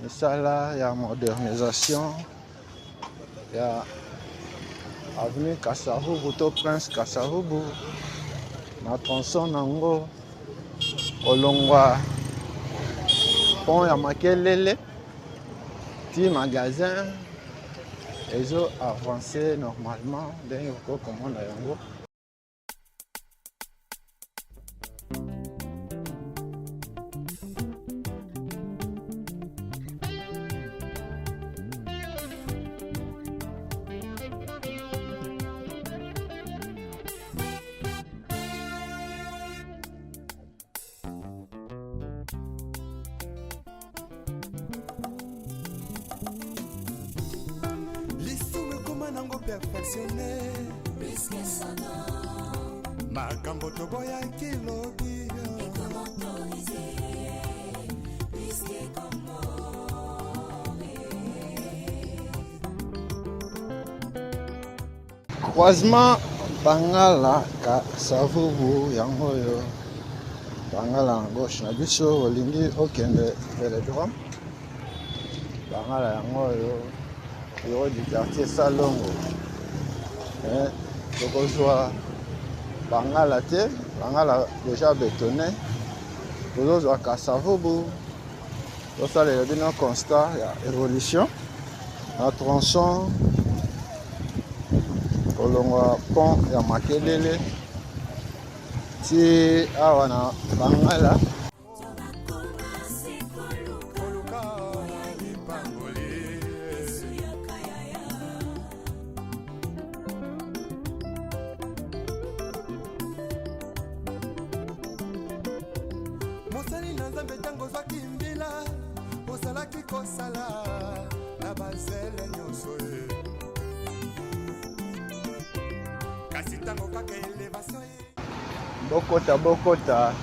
Misala ya modernisation ya avenue Kasavubu to Prince Kasavubu na tronçon nango kolongwa pont ya Makelele ti magasin ezo avancer normalement ndenge okoki komona yango. Lisumu ekoma nango perfectionne makambo toboyaki lobi. Croisement Bangala Kasavubu yango oyo, Bangala na gauche na biso, olingi okende velodrome, Bangala yango oyo, bureau du quartier Salongo. Eh, tokozwa Bangala te, Bangala déjà bétonné, tozozwa Kasavubu, tosalela bino constat ya évolution na tronçon kolongwa pont ya Makelele ti awa na Bangala. Mosali na Nzambe, ntango ozwaki mbila, ozalaki kosala na bazele nyonso ye, kasi ntango kaka elevation ye. Bokota, bokota,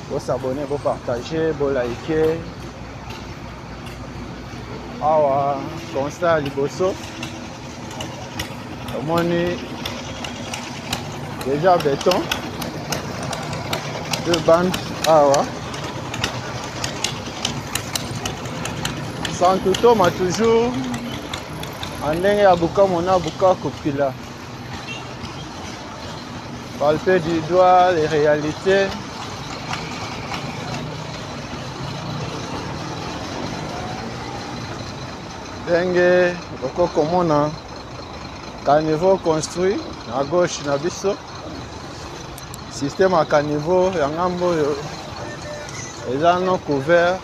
bosabone, bopartage, bolike. Awa constat ya liboso, omoni déjà béton, deux bandes awa. Santu Toma toujours na ndenge ya bukamu na buka kopila palper du doigt les réalités. Ndenge okoki komona caniveau construit na gauche na biso, système ya caniveau ya ngambo oyo eza non couvert.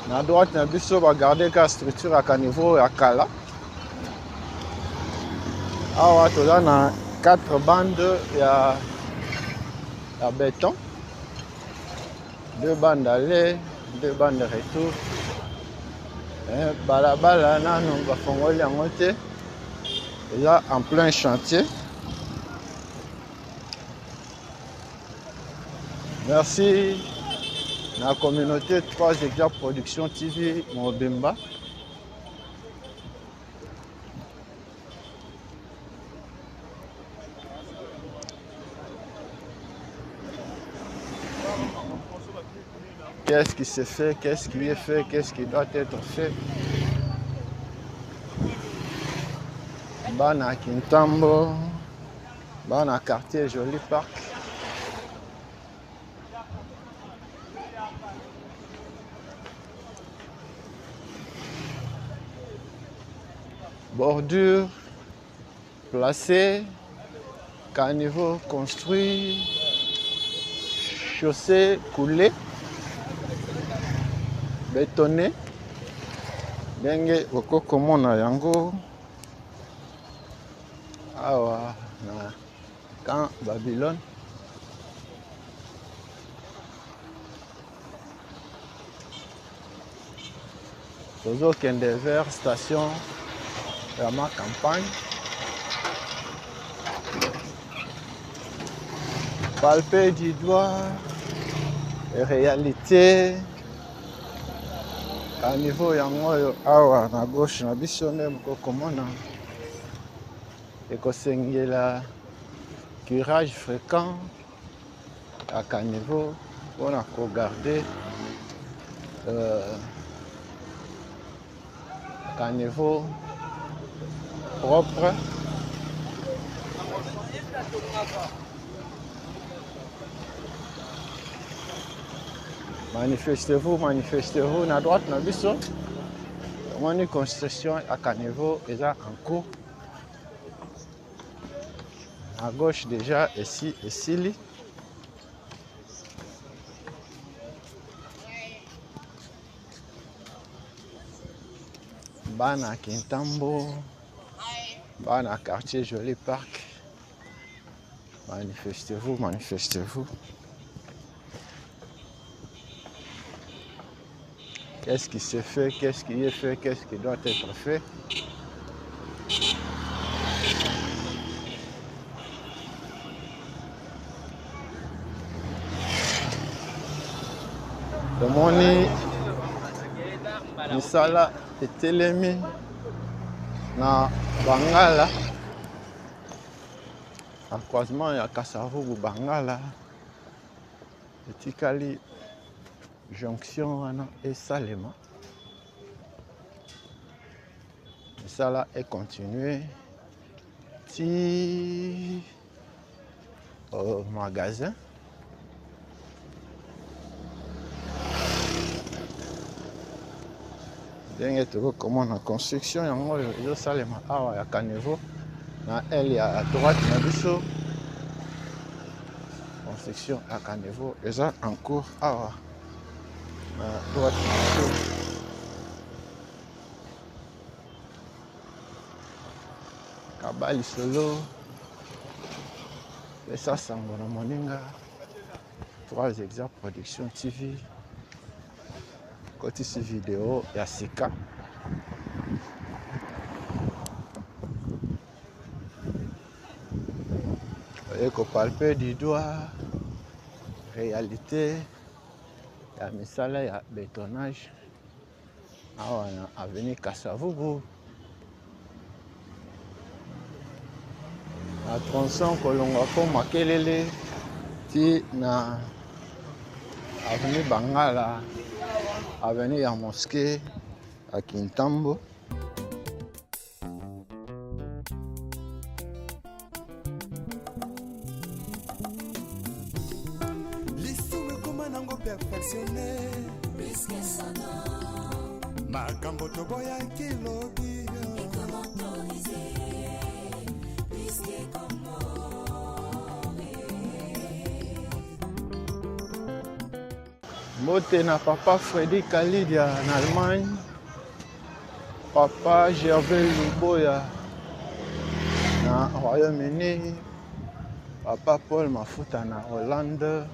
Na droite na biso bagarde ka structure ya caniveau ya kala. Awa toza na 4 bandes ya béton, 2 bandes aller, 2 bandes retour. Balabala nano bafongoli yango te, eza en plein chantier. Merci na communauté 3 Hectares Production TV mobimba. Qu'est-ce qui se fait, qu'est-ce qui est fait, qu'est-ce qui doit être fait? Bana Kintambo, bana quartier Joli Park. Bordure placée, caniveau construit, chaussée coulée, bétonnée. Ndenge okoki komona yango awa na camp Babylone. Tozokende vers station ya ma campagne. Palper du doigt réalité caniveau yango oyo awa na gauche na biso, nde mokokomona ekosengela curage fréquent ya caniveau. mpona kogarde caniveau propre. Manifestez-vous, manifestez-vous. Na droite na biso tomoni construction ya caniveau eza en cours. À gauche déjà esi esili. Bana Kintambo, bana quartier Joli Parc, manifestez-vous, manifestez-vous. Qu'est-ce qui se fait, qu'est-ce qui est fait, qu'est-ce qui doit être fait? Tomoni misala etelemi na Bangala, na croisement ya Kasavubu Bangala, etikali jonction wana esalema, misala econtinue ti au magasin. Ndenge tokokomona construction yango oyo ezosalema awa ya caniveau na aile ya droite na biso, construction ya caniveau eza en cours awa na droite na biso. Kaba lisolo, pesa sango na moninga. 3 Exa Production TV kotisi video ya sika. Oye kopalpe du doigt réalité ya misala ya bétonnage awa na avenue Kasavubu, na tronçon kolongwa po Makelele ti na avenue Bangala, avenue ya mosquée ya Kintambo. Lisumu ekoma nango perfectionne, makambo toboyaki lobi Mbote na papa Freddy Kalidia na Allemagne, papa Gervais Luboya na Royaume-Uni, papa Paul Mafuta na Hollande.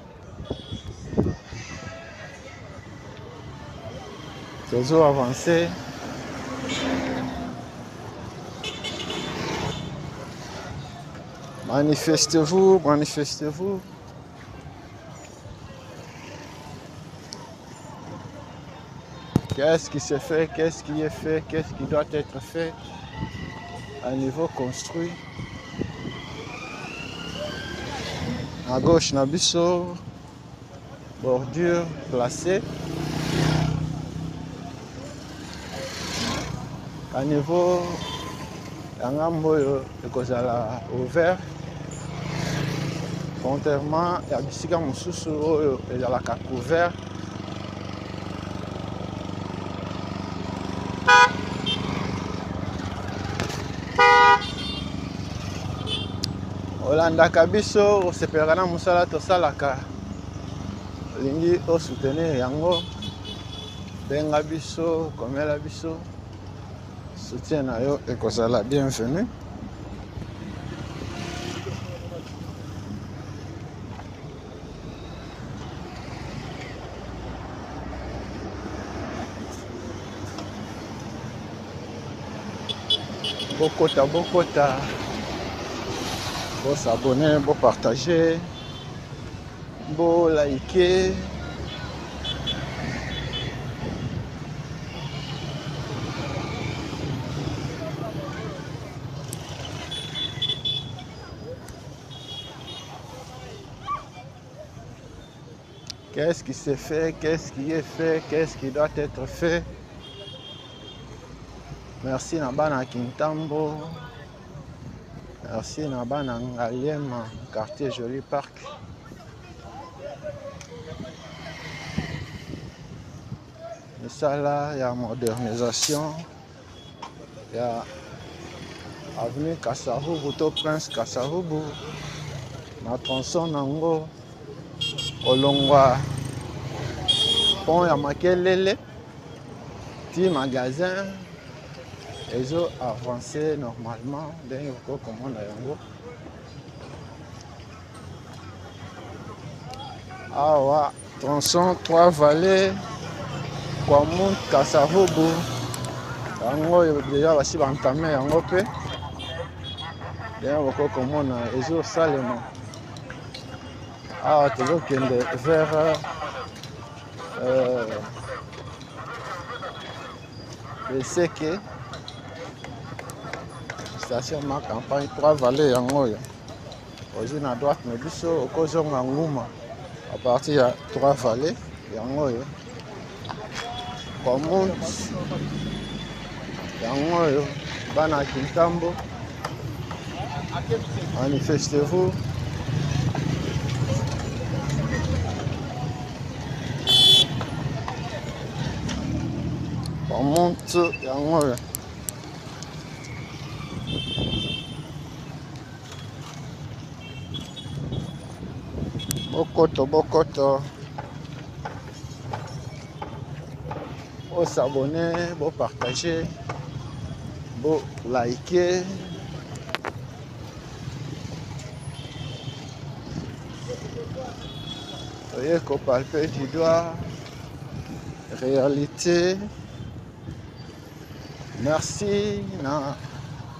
Tozo avancer. Manifestez-vous, manifestez-vous. Qu'est-ce qui se fait, qu'est-ce qui est fait, qu'est-ce qui doit être fait à niveau construit? À gauche, na biso, bordure placée. À niveau ya ngambo oyo ekozala ouvert, contrairement ya bisika mosusu oyo ezalaka couvert. Olandaka biso, osepelaka na mosala tosalaka, olingi osoutenir yango, benga biso, komela biso, soutien na yo ekozala bienvenu. Bokota, bokota, bosabone, bopartage, bolike. Qu'est-ce qui se fait? Qu'est-ce qui est fait? Qu'est-ce qui doit être fait? Merci na bana Kintambo. Merci na bana Ngaliema, quartier Joli Parc. Misala ya modernisation ya avenue Kasavubu to Prince Kasavubu na tronçon nango kolongwa pont ya Makelele ti magasin ezo avancer normalement ndenge okoki komona yango awa. Tronçon 3 vallées Kwamouth Kasavubu yango oyo deja basi bantame yango mpe deja bokoki komona ezosalema awa. Tozokende vers Beseke station ma campagne 3 vallées yango oyo ozwi na droite na biso, okozonga Nguma à partir ya 3 vallées yango oyo. Kwamouth yango oyo. Bana ya Kintambo, manifestez-vous. Kwamouth yango oyo. Bokoto bokoto, bosabone, bopartage, bolike. Oye kopalpe du doigt réalité. Merci na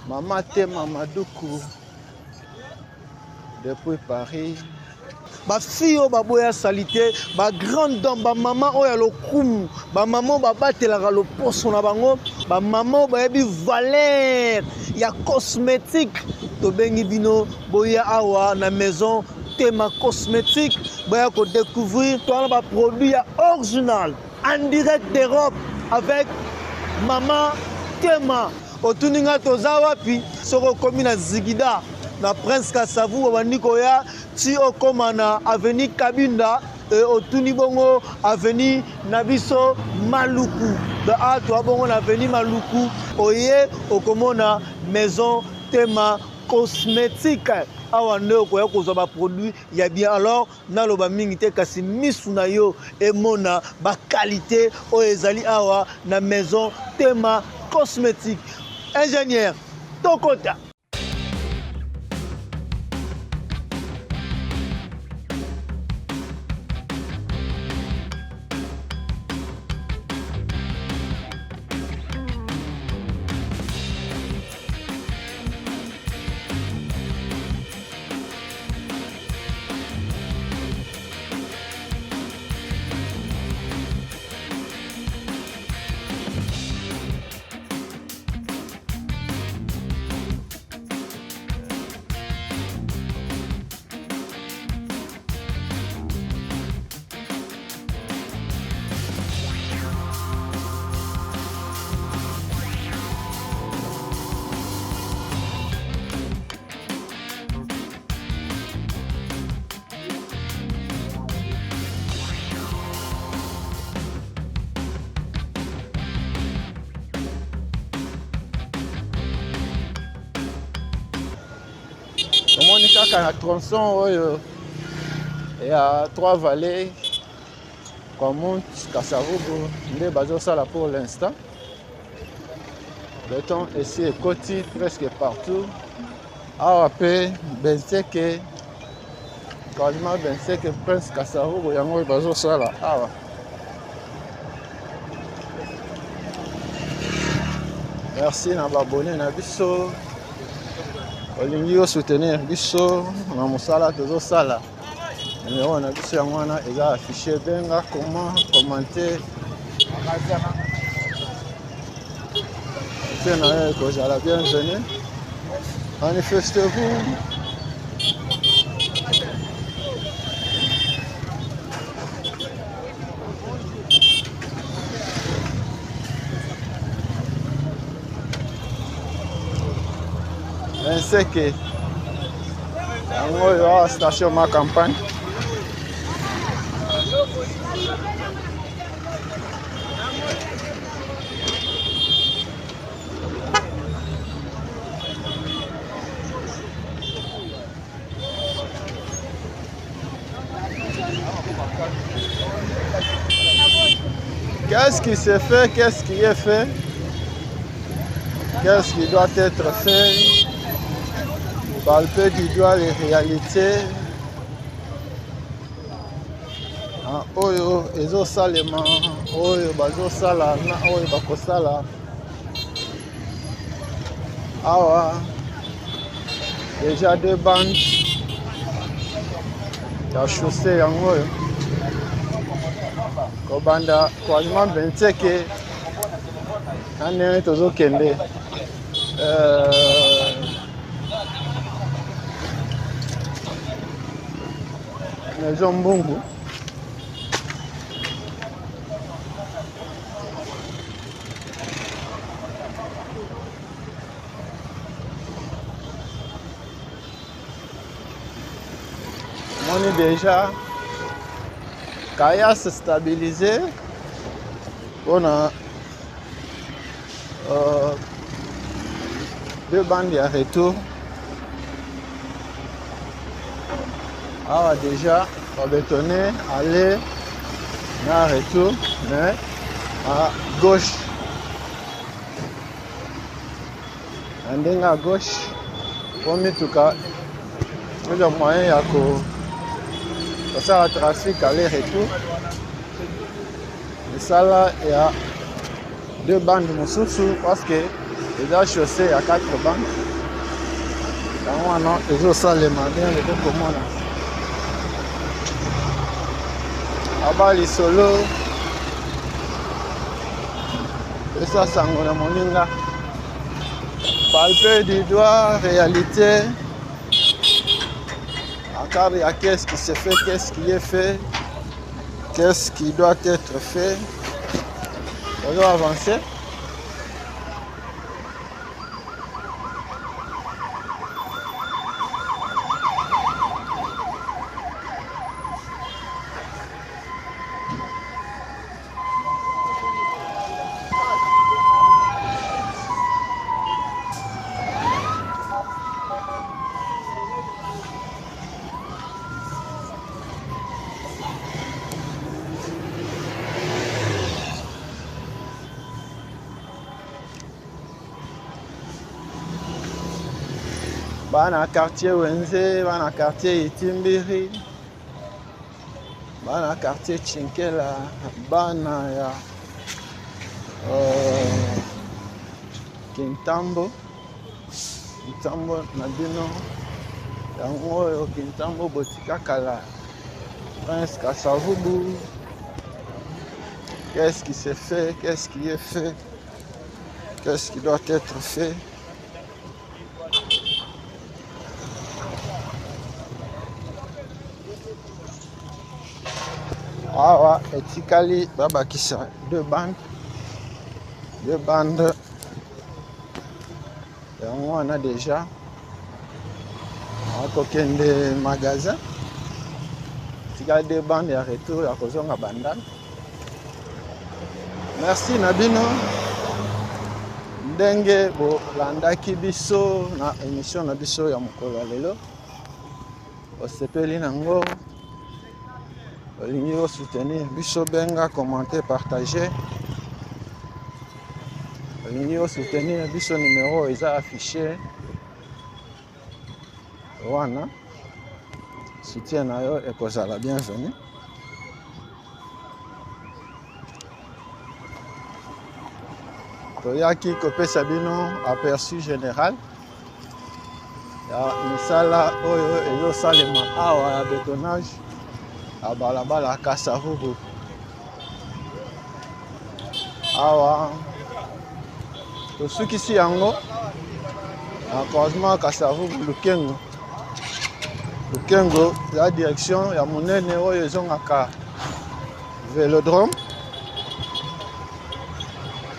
mama Tema Maduku depuis Paris. Bafille oyo baboya saleté, bagrande dame, bamama oyo ya lokumu, bamama oyo babatelaka loposo na bango, bamama oyo bayebi valeur ya cosmétique, tobengi bino boya awa na maison Tema Cosmétique, boya kodécouvrir towana baproduit ya original en direct d'Europe avec mama Tema. Otuni nga toza wapi? Soki okomi na Zigida na Prince Kasavu, babandi koya ti okóma na avenue Kabinda, otuni bongo avenue na biso Maluku. Donc awa toa bongo na avenue Maluku, oye okomona maison Tema Cosmétique. Awa nde okoya kozwa baproduit ya bien. Alors naloba mingi te, kasi misu na yo emona baqualité oyo ezali awa na maison Tema Cosmétique. Ingénieur, tokota. Tomoni kaka na tronçon oyo ya Trois Vallées Kwamouth Kasavubu nde bazosala pour l'instant. Béton esi ekoti presque partout. Awa mpe Benseke, croisement Benseke Prince Kasavubu yango oyo bazosala awa. Merci na babone na biso, olingi osoutenir biso na mosala tozosala. Numero na biso yango wana eza affiché, benga, comment commenter te na yo ekozala bienvenu. Manifestez-vous. Benseke yango oyo awa station ma campagne. Qu'est-ce qui se fait? Qu'est-ce qui est fait? Qu'est-ce qui doit être fait? Palper du doigt les réalités. Ah, oyo ezosalema, oyo bazosala na oyo bakosala awa. Déjà deux bandes ya chaussée yango oyo kobanda croisement Benteke na ndenge tozokende maison Mbungu. Moni déjà kaya se stabiliser mpona deux bandes ya retour. Awa déjà babetone aller na retour, mais à gauche, na ndenge ya gauche po mituka eza moyen ya kosala trafic aller retour. Misala ya deux bandes mosusu parce que eza chaussée ya 4 bandes, yango wana ezosalema bien. Okokomona aba lisolo esa sango na moninga, palper du doigt réalité en cadre ya qu'est-ce qui se fait, qu'est-ce qui est fait, qu'est-ce qui doit être fait. On doit avancer. Bana quartier Wenze, bana quartier Itimbiri, bana quartier Chinkela, bana ya Kintambo, Kintambo na bino yango oyo Kintambo botika kala, Prince Kasavubu. Qu'est-ce qui se fait? Qu'est-ce qui est fait? Qu'est-ce qui doit être fait? Awa etikali babakisa deux bandes, deux bandes yango wana déjà akokende magasin, etikali deux bandes ya retour ya kozonga Bandal. Merci na bino ndenge bolandaki biso na émission na biso ya mokolo ya lelo. Osepeli nango, olingi osoutenir biso, benga, commenter, partager. Olingi osoutenir biso, numéro eza affiché wana. Soutien na yo ekozala bienvenu. Toyaki kopesa bino aperçu général ya misala oyo ezosalema awa ya bétonnage ya balabala Kasavubu. Awa tosukisi yango na croisement Kasavubu Lukengo. Lukengo ya direction ya monene oyo ezongaka Velodrome.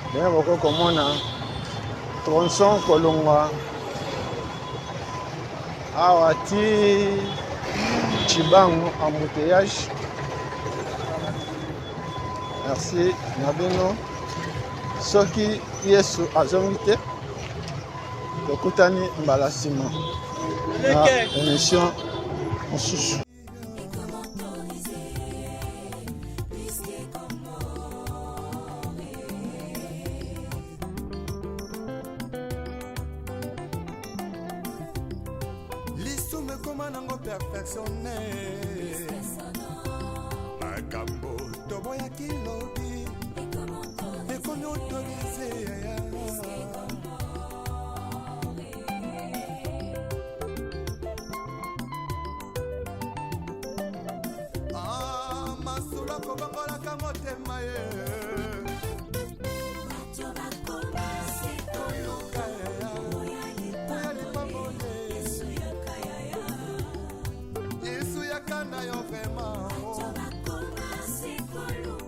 Ndenge bokoki komona tronçon kolongwa Awa ti Tshibangu embouteillage. Merci na bino. Soki Yesu azongi te, tokutani mbala nsima na émission mosusu. Lisumu ekoma nango perfectionne makambo toboyaki lobi ekomi autorise. Ah, masolo akobongolaka motema ye. Yesu yaka na yo vraiment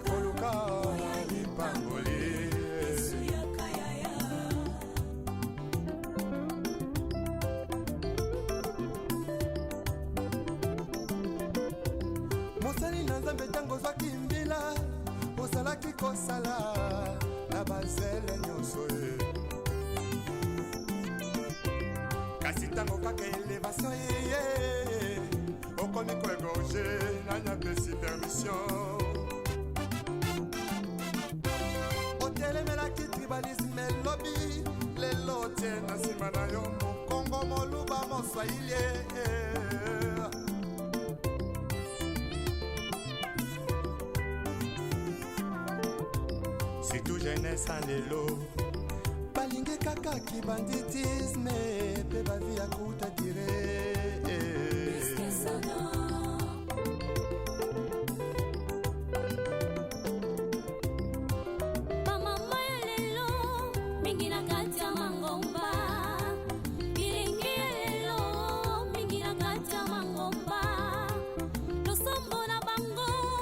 koluka lipamboli. Mosali na Nzambe, ntango ozwaki mbila, ozalaki kosala na bazele nyonso ye. Kasi ntango kaka elevation eye, okomi koegorge. Nani apesi permission? Otelemelaki tribalisme elobi, lelo otie na nsima na yo Mokongo, Moluba, Moswahili. Surtout jeunesse ya lelo balingi kaka kibanditisme.